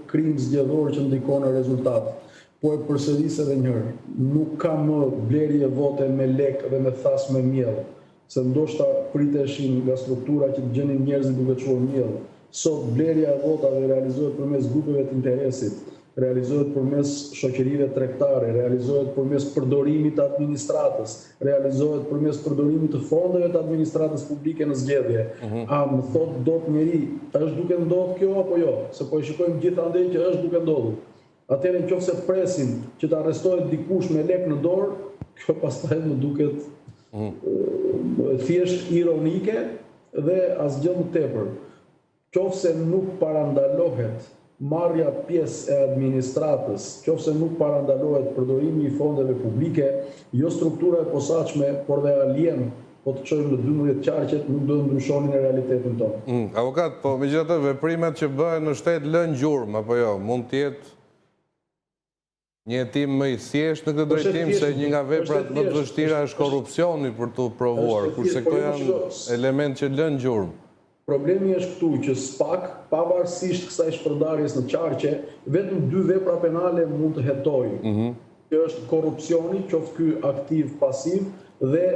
Krim zgjedhor që ndikon në rezultat. Po e përsëris edhe një herë, nuk ka më blerje vote me lekë dhe me thasë me miell, se ndoshta priteshin nga struktura që të gjenin njerëzit duke çuar miell. Sot blerja e votave realizohet përmes grupeve të interesit, realizohet përmes shoqërive tregtare, realizohet përmes përdorimit të administratës, realizohet përmes përdorimit të fondeve të administratës publike në zgjedhje. A më thotë dot njeri, është duke ndodhur kjo apo jo? Se po e shikojmë gjithandej që është duke ndodhur. Atëherë në qoftë se presim që të arrestohet dikush me lek në dorë, kjo pastaj më duket thjesht ironike dhe asgjë më tepër. Qoftë se nuk parandalohet marrja pjesë e administratës, qoftë se nuk parandalohet përdorimi i fondeve publike, jo struktura e posaçme, por dhe alien, po të çojmë në 12 qarqet, nuk do të ndryshonin realitetin tonë. Avokat, po megjithatë veprimet që bëhen në shtet lënë gjurmë, apo jo, mund të jetë Një hetim më i thjeshtë në këtë drejtim se një nga veprat më të vështira është korrupsioni për t'u provuar, kurse këto janë elementë që lënë gjurmë. Problemi është këtu që SPAK, pavarësisht kësaj shpërndarjes në qarqe, vetëm dy vepra penale mund të hetojë, që është korrupsioni, qoftë ky aktiv, pasiv, dhe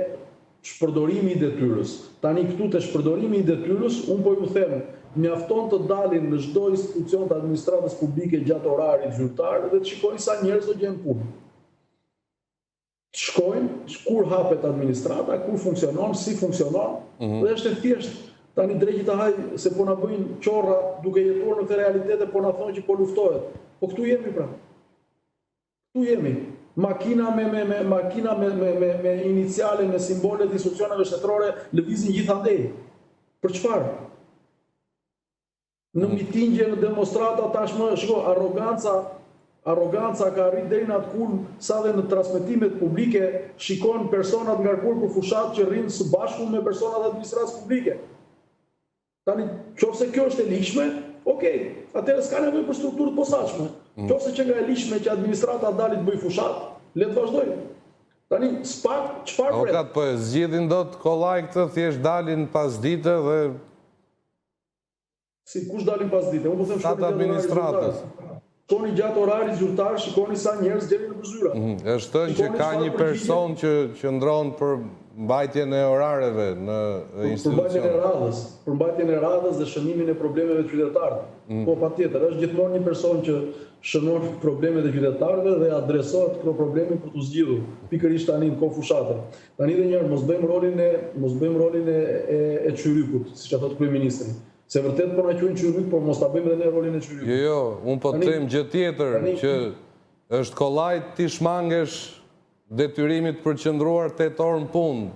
Shpërdorimi i detyrës. Tani këtu te shpërdorimi i detyrës, unë po ju them, mjafton të dalin në çdo institucion të administratës publike gjatë orarit zyrtar dhe të shikojnë sa njerëz do gjejnë punë. Të shkojnë, kur hapet administrata, kur funksionon, si funksionon, dhe është e thjeshtë. Tani dreqi ta hajë se po na bëjnë qorra duke jetuar në këtë realitet e po na thonë që po luftohet. Po këtu jemi pra. Këtu jemi. Makina me me me makina me me me me iniciale, me simbole të institucioneve shtetërore lëvizin gjithandej. Për çfarë? Në mitingje, në demonstrata tashmë, shiko, arroganca, arroganca ka arrit deri në atë kulm sa dhe në transmetimet publike shikon personat ngarkuar për fushatë që rrinë së bashku me personat e administratës publike. Tani, qoftë se kjo është e ligjshme, ok, atëherë s'ka nevojë për strukturë të posaçme. Qoftë se qenka e ligjshme që administrata dali të bëjë fushatë, le të vazhdojë. Tani, SPAK, çfarë pret? Avokat, po e zgjidhin dot kollaj këtë, thjesht dalin pasdite dhe Si, kush dalin pasdite? Unë po them shkoni gjatë orarit zyrtar. Shkoni gjatë orarit zyrtar, shikoni sa njerëz gjeni nëpër zyra. Është thënë që ka një person që qëndron për mbajtjen e orareve në institucion. Për mbajtjen e radhës, për mbajtjen e radhës dhe shënimin e problemeve të qytetarëve. Po patjetër, është gjithmonë një person që shënon problemet e qytetarëve dhe adresohet këto probleme për t'u zgjidhur, pikërisht tani në kohë fushate. Tani edhe një herë mos bëjmë rolin e mos bëjmë rolin e e, e çyrykut, siç e thotë kryeministri. Se vërtet po na quajnë çyryk, por mos ta bëjmë edhe ne rolin e çyrykut. Jo, jo, unë po të them gjë tjetër, që është kollaj t'i shmangesh detyrimit për të qëndruar 8 orë në punë.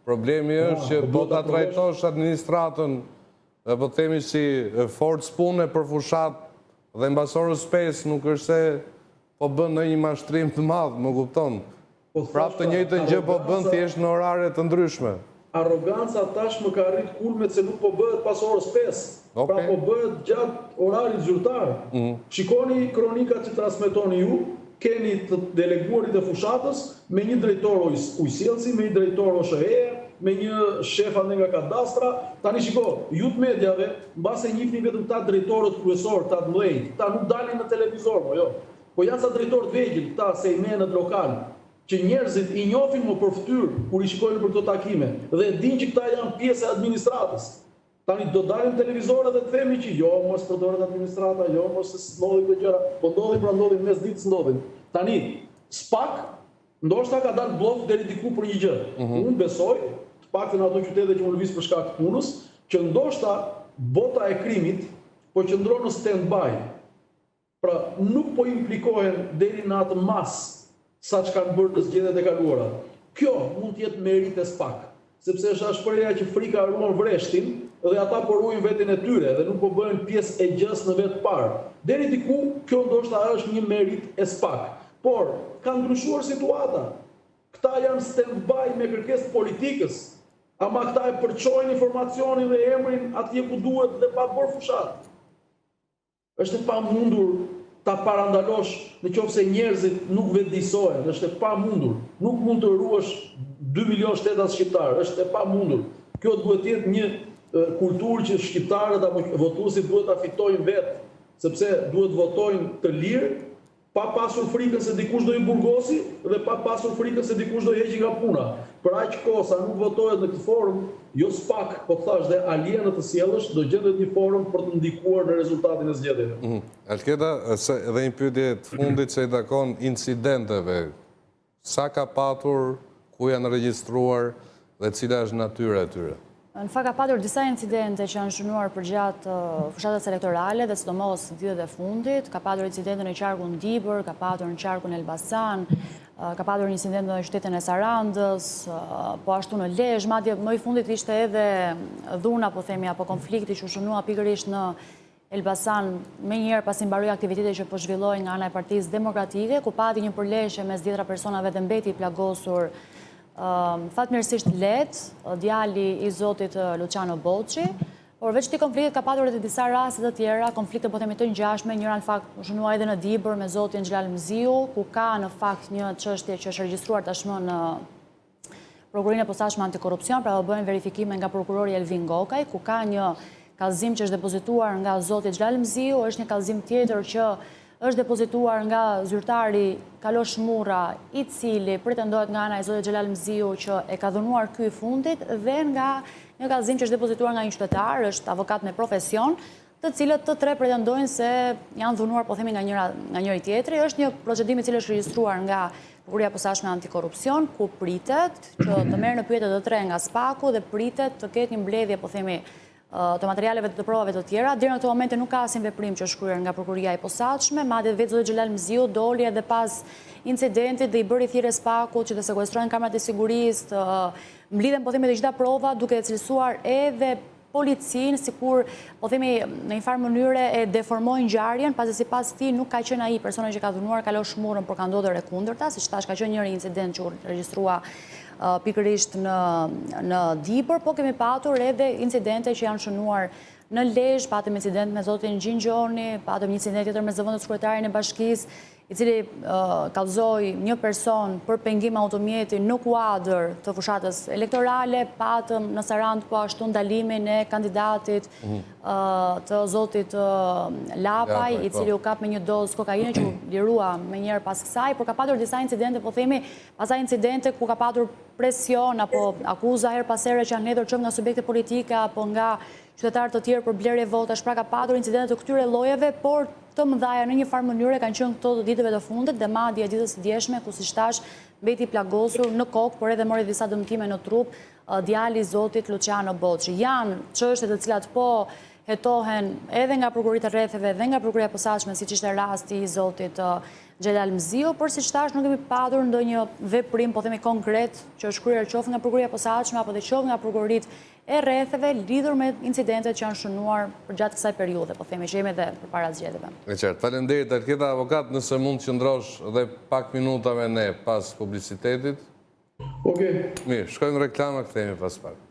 Problemi është që po ta trajtosh administratën dhe po themi si forcë pune për fushatë dhe mbas orës 5 nuk është se po bën ndonjë mashtrim të madh, më kupton? Po Prapë të njëjtën gjë po bën thjesht në orare të ndryshme. Arroganca tashmë ka arrit kulmet se nuk po bëhet pas orës 5, pra po bëhet gjatë orarit zyrtar. Shikoni kronikat që transmetoni ju, keni të deleguarit e fushatës me një drejtor ujësjellësi, me një drejtor OSHEE, me një shef andej nga kadastra. Tani shiko, ju të mediave, mbase njihni vetëm këta drejtorët kryesorë, këta të mëdhenj, këta nuk dalin në televizor, mo jo. Po janë ca drejtorë të vegjël, këta sejmenët lokalë, që njerëzit i njohin mo për fytyrë kur i shikojnë nëpër këto takime dhe e dinë që këta janë pjesë e administratës. Tani do dalim në televizor edhe të themi që jo mos përdoret administrata, jo mos se s'ndodhin këto gjëra, po ndodhin pra ndodhin mes ditës ndodhin. Tani SPAK ndoshta ka dalë bllof deri diku për një gjë. Unë besoj, të paktën në ato qytete që unë lëviz për shkak të punës, që ndoshta bota e krimit po qëndron në stand by. Pra, nuk po implikohen deri në atë masë sa ç'kanë bërë në zgjedhjet e kaluara. Kjo mund të jetë meritë e SPAK, sepse është ajo shprehja që frika ruan vreshtin dhe ata po ruajnë veten e tyre dhe nuk po bëhen pjesë e gjësë në vetë të parë. Deri diku kjo ndoshta është një meritë e SPAK. Por, ka ndryshuar situata. Këta janë stand by me kërkesë të politikës. Ama këta e përçojnë informacionin dhe emrin atje ku duhet dhe pa bërë fushatë. Është e pamundur ta parandalosh në qoftë se njerëzit nuk vetëdijësohen, është e pamundur. Nuk mund të ruash 2 milion shtetas shqiptarë, është e pamundur. Kjo duhet të jetë një kulturë që shqiptarët apo votuesit duhet ta fitojnë vetë. Sepse duhet të votojnë të lirë, pa pasur frikën se dikush do i burgosi dhe pa pasur frikën se dikush do i heqi nga puna. Për aq kohë sa nuk votohet në këtë formë, jo SPAK, po të thashë dhe alienët të sjellësh, do gjendet një formë për të ndikuar në rezultatin e zgjedhjeve. Alketa, se edhe një pyetje të fundit sa i takon incidenteve, Sa ka patur, ku janë regjistruar dhe cila është natyra e tyre? Në fakt ka patur disa incidente që janë shënuar përgjatë fushatës elektorale dhe sidomos ditët e fundit. Ka patur incidente në qarkun Dibër, ka patur në qarkun Elbasan, ka patur një incident në qytetin e Sarandës, po ashtu në Lezhë, madje më i fundit ishte edhe dhuna, po themi, apo konflikti që u shënua pikërisht në Elbasan, menjëherë pasi mbaroi aktiviteti që po zhvillohej nga ana e Partisë Demokratike, ku pati një përleshje mes dhjetëra personave dhe mbeti i plagosur fatmirësisht lehtë, djali i zotit Luçiano Boçi. Por veç këtij konfliktit ka patur edhe disa raste të tjera, konflikte po themi të ngjashme, njëra në fakt u shënua edhe në Dibër me zotin Xhelal Mziu, ku ka në fakt një çështje që është regjistruar tashmë në Prokurorinë e Posaçme Antikorrupsion, pra po bëhen verifikime nga prokurori Elvin Gokaj, ku ka një kallëzim që është depozituar nga zoti Xhelal Mziu, është një kallëzim tjetër që është depozituar nga zyrtari Kalosh Murra, i cili pretendohet nga ana e zotit Xhelal Mziu që e ka dhunuar ky i fundit dhe nga një kallëzim që është depozituar nga një qytetar, është avokat me profesion, të cilët të tre pretendojnë se janë dhunuar, po themi nga njëra nga njëri tjetri, është një procedim i cili është regjistruar nga Prokuroria e Posaçme Antikorrupsion, ku pritet që të merren në pyetje të tre nga SPAK-u dhe pritet të ketë një mbledhje, po themi, të materialeve të provave të tjera. Deri në këto momente nuk ka asnjë veprim që është kryer nga Prokuroria e Posaçme, madje vetë zoti Xhelal Mziu doli edhe pas incidentit dhe i bëri thirrje SPAK-ut që të sekuestrojnë kamerat e sigurisë, të mblidhen, po themi, të gjitha provat, duke e cilësuar edhe policinë, sikur, po themi, në një farë mënyre e deformoi ngjarjen, pasi sipas tij nuk ka qenë ai personi që ka dhunuar Kalosh Murrën, por ka ndodhur e kundërta, siç thashë ka qenë njëri incident që u regjistrua pikërisht në në Dibër, po kemi patur edhe incidente që janë shënuar në Lezhë, patëm incident me zotin Gjin Gjoni, patëm një incident tjetër me zëvendëskryetarin e bashkisë, i cili kallëzoi një person për pengim automjeti në kuadër të fushatës elektorale, patëm në Sarandë po ashtu ndalimin e kandidatit mhm. të zotit Lapaj, i cili po. u kap me një dozë kokaine që u lirua menjëherë pas kësaj, por ka patur disa incidente, po themi, pastaj incidente ku ka patur presion apo akuza herë pas here që janë hedhur qoftë nga subjekte politike apo nga qytetarë të tjerë për blerje votash, pra ka patur incidente të këtyre llojeve, por të mëdhaja në një farë mënyre kanë qenë këto të ditëve të fundit dhe madje ditës së djeshme ku siç thashë mbeti i plagosur në kokë, por edhe mori disa dëmtime në trup djali i zotit Luçiano Boçi. Janë çështje të cilat po hetohen edhe nga prokuroritë e rretheve dhe nga prokuroria e posaçme, siç ishte rasti i zotit Xhelal Mziu, por siç thashë nuk kemi patur ndonjë veprim, po themi konkret, që është kryer qoftë nga prokuroria e posaçme apo dhe qoftë nga prokuroritë e rretheve lidhur me incidentet që janë shënuar përgjatë kësaj periudhe, po themi që jemi edhe përpara zgjedhjeve. E qartë. Faleminderit Alketa. Avokat, nëse mund të qëndrosh dhe pak minuta me ne pas publicitetit. Okej. Mirë, shkojmë në reklama, kthehemi pas pak.